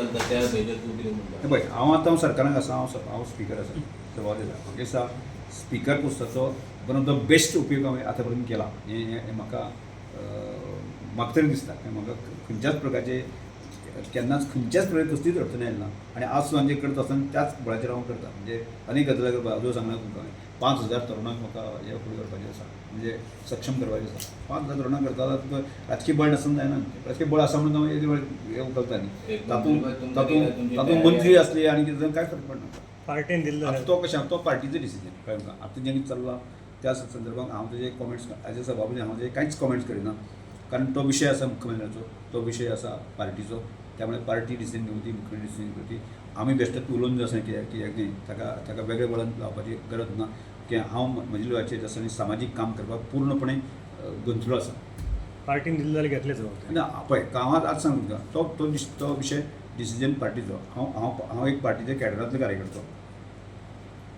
चलता त्या हेजेर तूं कितें म्हणटा? हे पळय, हांव आतां सरकाराक आसा, हांव स्पिकर आसा, जबाबदारी आसा. म्हाका दिसता स्पिकर पोस्टाचो वन ऑफ the best उपयोग हांवें आतां पर्यंत केला हें हें हें म्हाका म्हाका तरी दिसता. म्हाका खंयच्याच प्रकारचे केन्नाच खंयच्याच प्रकारची कसलीच अडचण आयली ना आनी आज सुद्दां जें करता आसतना त्याच बळाचेर हांव करता. म्हणजे अनेक गजाली करपाक अजून सांगला तुमकां हांवें, 5000 तरुणांक म्हाका हे फुडें करपाचें आसा, म्हणजे सक्षम करपाचें आसा. 5000 तरुणांक करता जाल्यार तुका राजकीय बळ नासतना जायना. राजकीय बळ आसा म्हणून हांव हे उखलता न्ही. एक तातूंत मंत्री तातूंत तुमची तातूंत तयारी मंत्री आसा. आसली आनी कितें काय फरक पडना. पार्टीन दिल्लो आतां तो कशें, तो पार्टीचो डिसिजन, कळ्ळें तुका? आतां जें कितें चल्लां त्या संदर्भात हांव तुजे कॉमेंट्स एज अ सभापती हांव तुजे कांयच कॉमेंट्स करिना, कारण तो विशय आसा मुख्यमंत्र्याचो, तो विशय आसा पार्टीचो. त्यामुळे पार्टी डिसिजन घेवची, मुख्यमंत्री डिसिजन घेवची. आमी बेश्टेच उलोवन आसा कित्याक कित्याक न्ही, ताका ताका वेगळे वळण लावपाची गरज ना की हांव म्हज्या लेवलाचेर आसा आनी सामाजीक काम करपाक पूर्णपणे गुंतलो आसा. पार्टीन दिल्लो जाल्यार घेतले जबाबदारी? ना, पळय, गांवांत आज सांग तुमकां, तो तो तो विशय डिसिजन पार्टीचो. हांव हांव हांव एक पार्टीच्या कॅडरांतलो कार्यकर्तो.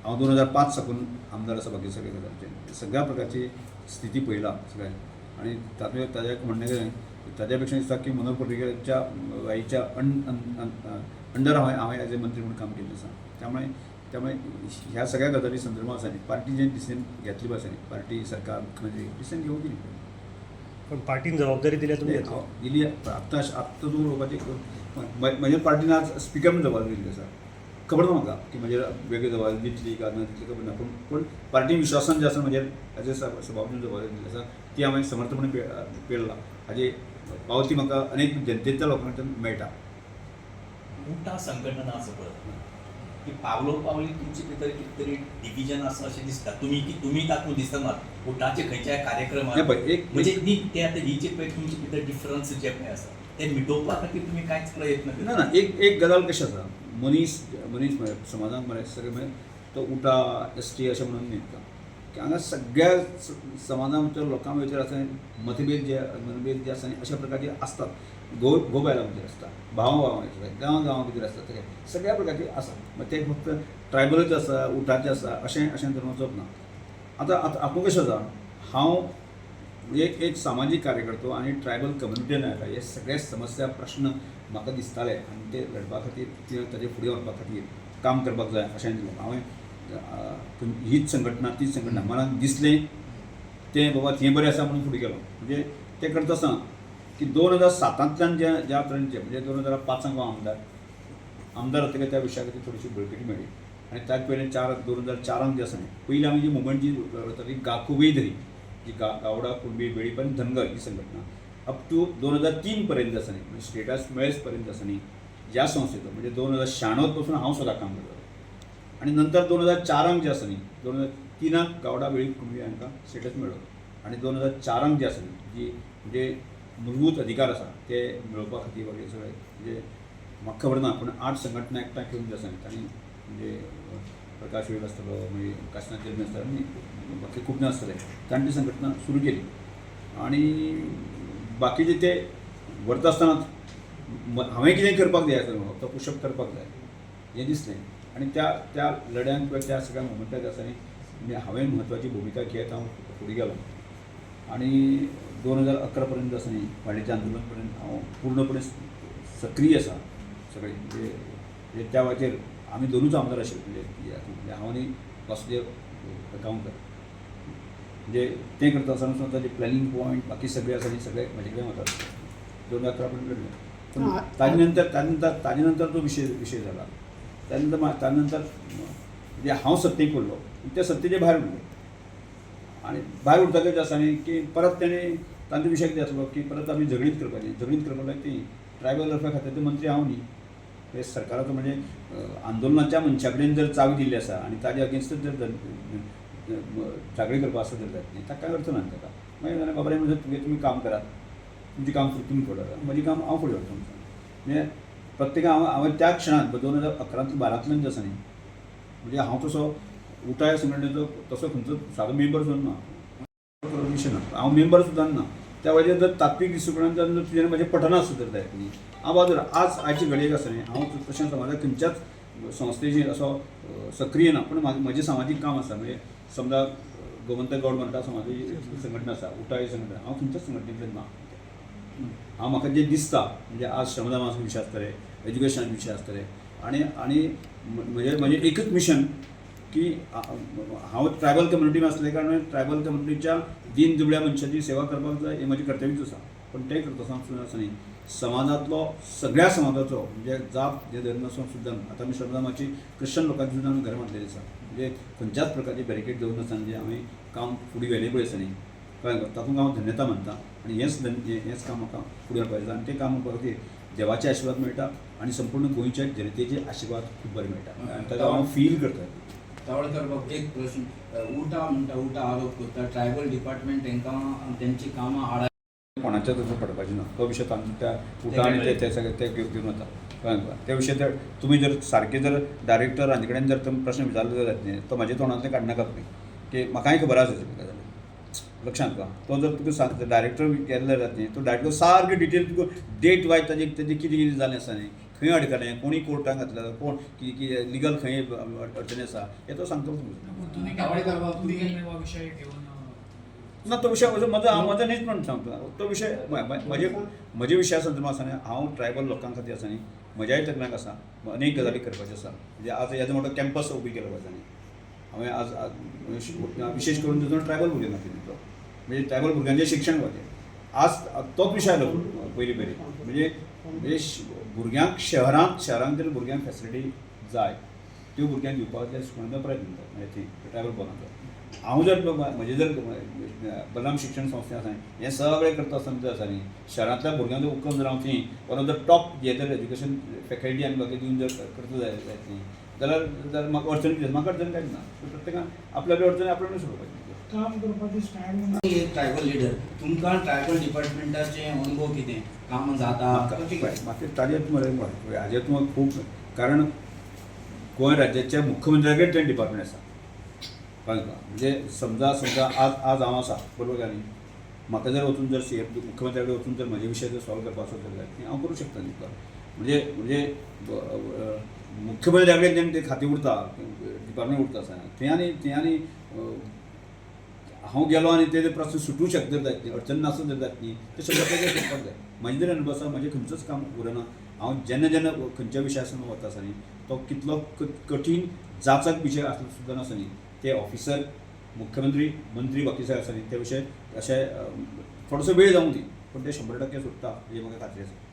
हांव 2005 साकून आमदार आसा. बाकी सगळे गजालीचेर सगळ्या प्रकारची स्थिती पळयला सगळ्या आनी तातूंत ताज्या म्हणणें कितें, ताज्या पेक्षा दिसता की मनोहर पर्रीकराच्या बाईच्या अंडर हांवें एज ए मंत्री म्हणून काम केल्लें आसा. त्यामुळे त्यामुळे ह्या सगळ्या गजाली संदर्भात आसा न्ही, पार्टी जें डिसिजन घेतली आसा न्ही, पार्टी, सरकार, मुख्यमंत्री डिसिजन घेवं दी. पण पार्टीन जबाबदारी दिल्या, तुमी घेतली? हांव दिली. आत्तां आत्तां तूं उलोवपाची म्हज्या पार्टीन आज स्पिकर म्हणून जबाबदारी दिल्ली आसा. खबर ना म्हाका की म्हजेर वेगळी जबाबदारी दितली काय ना दितली, खबर ना. पूण पूण पार्टी विश्वासान जे आसा म्हजेर एज ए सभापती जबाबदारी दिल्ली आसा, ती हांवें समर्थपणे पेलला. हाजी पावती म्हाका अनेक जनतेच्या लोकां कडच्यान मेळटा. उटा संघटना आसा पळय की पावलो पावली तुमचे भितर कितें तरी डिविजन आसा अशें दिसता. तुमी की तुमी तातूंत दिसनात उटाचे खंयच्याय कार्यक्रमात. हें पळय, एक म्हणजे न्ही, ते आतां ही जे पळय तुमचे भितर डिफरन्स जे पळय आसा ते मिटोवपा खातीर तुमी कांयच प्रयत्न ना. करना? ना, एक एक गजाल कशी आसा, मनीस मनीस म्हळ्यार समाजान म्हळ्यार सगळे म्हळ्यार तो उटा, एसटी अशें म्हणून न्ही की हांगा सगळ्या समाजा भितर लोकां भितर आसा मतभेद जे आसा न्ही, अशा प्रकारचे आसतात. घोव घोव बायलां भितर आसता, भावा भावां भितर आसता, गांवा गांवां भितर आसता, सगळे सगळ्या प्रकारचे आसा. मागीर ते फक्त ट्रायबलूच आसा, उटाचे आसा अशें अशें धरून वचप ना. आतां आतां आपूण कशें आसा, हांव एक एक सामाजीक कार्यकर्तो आनी ट्रायबल कम्युनिटीन येता. हे सगळे समस्या, प्रश्न म्हाका दिसताले आनी ते लढपा खातीर, ते ताजे फुडें व्हरपा खातीर काम करपाक जाय अशें दिसलें हांवें. हीच संघटना, तीच संघटना मनाक दिसलें तें बाबा थंय बरें आसा म्हणून फुडें गेलो. म्हणजे तें करता आसतना की 2007तांतल्यान ज्या ज्या तरेचे, म्हणजे 2005क हांव आमदार आमदार जातकीर त्या विशया खातीर थोडीशी बळकटी मेळ्ळी आनी त्याच पयलीं चार 2004क जे आसा न्ही, पयलीं आमी जी मुवमेंट जी वताली, गाकुवेधरी, जी गावडा, कुणबी, वेळीप आनी धनगर ही संघटना अप टू 2003 पर्यंत आसा न्ही, म्हणजे स्टेटस मेळच पर्यंत आसा न्ही, ज्या संस्थेचो, म्हणजे 2096 पासून हांव स्वता काम करतालो. आनी नंतर 2004क जे आसा न्ही, 2003क गावडा, वेळीप, कुणबी हांकां स्टेटस मेळ्ळो आनी 2004क जे आसा न्ही, जी म्हणजे मूलभूत अधिकार आसा ते मेळोवपा खातीर वगैरे सगळे, म्हणजे म्हाका खबर ना पूण आठ संघटना एकठांय करून जे आसा न्ही, तांणी, म्हणजे प्रकाश वेळ आसतलो, मागीर काशिनाथ जल्मी आसतलो आनी बाकी खूब जाण आसतले, तांणी ती संघटना सुरू केली. आनी बाकीचे ते व्हरता आसतनाच हांवें कितें करपाक जाय आसलें, फक्त पुशअप करपाक जाय हें दिसलें आनी त्या त्या लढ्यांत किंवा त्या सगळ्या मुवमेंटाक आसा न्ही, म्हणजे हांवें म्हत्वाची भुमिका घेत हांव फुडें गेलो आनी 2011 पर्यंत आसा न्ही, वाडीचें आंदोलन पर्यंत हांव पूर्णपणे सक्रीय आसा सगळे. म्हणजे म्हणजे त्या वेळाचेर आमी दोनूच आमदार आशिल्ले, म्हणजे म्हणजे हांव आनी वासुदेव गांवकर. म्हणजे तें करता आसतना सुद्दां ताजें प्लॅनिंग पॉयंट बाकी सगळे आसा न्ही, सगळे म्हजे कडेन वतात. 2011 पर्यंत लढले, पूण ताजे नंतर तो विशय विशय जाला. त्यानंतर म्हणजे हांव सत्तेक पडलो, त्या सत्तेचे भायर उरलो आनी भायर उरतकच आसा न्ही की परत तेणें तांचो विशय कितें आसलो की परत आमी झगडीत करपाचीं, झगडीत करपाक लागली. ती ट्रायबल वेलफेअर खात्याचे मंत्री हांव न्ही. हे सरकाराचो, म्हणजे आंदोलनाच्या मनशा कडेन जर चावी दिल्ली आसा आनी ताजे अगेन्स्टच जर झगडीं करपा आसा जर जायत न्ही, ताका कांय अर्थ ना ताका. मागीर जालें, बाबा रे, म्हणजे तुगे तुमी काम करात, तुमचें काम तुमी फुडें व्हरात, म्हजें काम हांव फुडें व्हरता. म्हणजे प्रत्येक हांव हांवें त्या क्षणांत 2011तांतल्यान 12तांतल्यान जे आसा न्ही, म्हणजे हांव तसो उटाय संघटनेचो तसो खंयचो सादो मेंबर सुद्दां ना, विशय ना, हांव मेंबर सुद्दां ना. त्या वेळाचेर जर तात्वीक दृश्टिकोनान जर तुजें म्हजें पटना आसत तर जायत न्ही, हांव बाजूर. आज आयचे घडयेक आसा न्ही, हांव तशें समाजाक खंयच्याच संस्थेचेर असो सक्रीय ना, पूण म्हजें सामाजीक काम आसा. म्हणजे समजा गोमंतक गौड मराठा समाजाची संघटना आसा, उटाय संघटना, हांव खंयच्याच संघटनेंतल्यान ना. हांव म्हाका जें दिसता, म्हणजे आज श्रमदानाचो विशय आसतले. एज्युकेशन विशय आसतले. आनी आनी म्हजें म्हजें एकूच मिशन की हांव ट्रायबल कम्युनिटीन आसले कारणान ट्रायबल कम्युनिटीच्या दीन दुबळ्या मनशाची सेवा करपाक जाय, हें म्हजें कर्तव्यूच आसा. पूण तें करता आसतना आसना न्ही, समाजांतलो सगळ्या समाजाचो, म्हणजे जात जे धर्म आसून सुद्दां, आतां आमी समजा मातशी क्रिश्चन लोकांची सुद्दां आमी घरां बांदलेलीं आसा. म्हणजे खंयच्याच प्रकारची बॅरिकेड दवरनासतना म्हणजे हांवें काम फुडें व्हेलें पळय आसा न्ही, कळ्ळें तुका, तातूंत हांव धन्यता मानता. आनी हेंच काम म्हाका फुडें व्हरपाचें आसा. आनी तें काम करपा खातीर देवाचे आशिर्वाद मेळटा आनी संपूर्ण गोंयच्या जनतेचे आशिर्वाद खूब बरे मेळटा आनी ताका हांव फील करता. तावळकर बाब, एक प्रश्न. उटा म्हणटा, उटा आरोप करता ट्रायबल डिपार्टमेंट तांकां तेंची कामां आडा कोणाच्याच तसो पडपाचें ना. तो विशय तांचो त्या उटा आनी ते ते सगळे ते घेवन वता, कळ्ळें तुका. ते विशय ते तुमी जर सारके जर डायरेक्टर हांचे कडेन जर तुमी प्रश्न विचारलो जाल्यार न्ही, तो म्हाज्या तोंडांतल्यान काडनाका तुमी की म्हाकाय खबर आसा तेजी गजाल लक्षांत तुका. तो जर तुका सांग डायरेक्टर गेले जाल्यार न्ही, तो डायरेक्टर सारके डिटेल तुका डेट वायज ताजे तेजें कितें कितें जालें आसा न्ही, खंय अडकलें, कोणी कोर्टान घातलें, कोण कितें कितें लिगल खंय अडचणी आसा हें तो सांगतलो तुमकां. तुम्ही तावळकर बाब, तुम्ही तुम्ही हो विषय घेऊन ना, तो विशय म्हजो म्हजो हांव म्हजो न्हीच म्हण सांगता. तो विशय म्हजे म्हजे विशया संदर्भात आसा न्ही, हांव ट्रायबल लोकां खातीर आसा न्ही, म्हज्याय तकल्यांक आसा अनेक गजाली करपाच्यो आसा. म्हणजे आज येदो मोठो कॅम्पस उबी केलो आसा न्ही हांवें आज आज विशेश करून तितून ट्रायबल भुरग्यां खातीर तो, म्हणजे ट्रायबल भुरग्यांचें शिक्षण खातीर आज तोच विशय आयलो पयलीं पयलीं. म्हणजे म्हणजे भुरग्यांक शहरांत शहरांत जर भुरग्यांक फॅसिलिटी जाय त्यो भुरग्यांक दिवपा खातीर शिकोवपाचो प्रयत्न जाता. म्हणजे थंय ट्रायबल भवनाचो हांव जर म्हजें जर बलराम शिक्षण संस्थे आसा हें सगळें करता आसतना जर आसा न्ही, शहरांतल्या भुरग्यांक जर उपक्रम जर हांव थंय वन ऑफ the top हे जर एज्युकेशन फॅकल्टी आनी बाकी दिवन जर करता जायत जायत न्ही जाल्यार जाल्यार म्हाका अडचण कितें, म्हाका अडचण कांयच ना. पूण प्रत्येकान आपल्या आपली अडचणी आपल्यानूच सोडोवपाची. काम करपाची स्टायल एक ट्रायबल लिडर, तुमकां ट्रायबल डिपार्टमेंटाचे अनुभव कितें, कामां जाता कशें कितें? म्हाका ताजेर मरे हाजेर तुमकां खूब, कारण गोंय राज्याच्या मुख्यमंत्र्या कडेन तें डिपार्टमेंट आसा, कळ्ळें तुका. म्हणजे समजा समजा आज आज हांव आसा बरोबर काय न्ही, म्हाका जर वचून जर सी एम मुख्यमंत्र्या कडेन वचून जर म्हजे विशय जर सॉल्व करपाचो जर जाल्यार हांव करूं शकता न्ही तुका. म्हणजे म्हणजे मुख्यमंत्र्या कडेन जेन्ना तें खातें उरता, डिपार्टमेंट उरता आसा थंय, आनी थंय आनी हांव गेलो आनी ते प्रस्न सुटूं शकता जर जायत न्ही, अडचण नासूं जर जायत न्ही, ते 100% सुटपाक जाय. म्हजें जर अनुभव आसा, म्हजें खंयचोच काम उरना. हांव जेन्ना जेन्ना खंयच्या विशयासून वता आसा न्ही, तो कितलो कठीण जाचक विशय आसलो सुद्दां नासता न्ही, ते ऑफिसर मुख्यमंत्री मंत्री बाकी सगळे आसा न्ही ते विशय अशे थोडोसो वेळ जावं दी पूण ते 100% सुट्टा ही म्हाका खात्री आसा.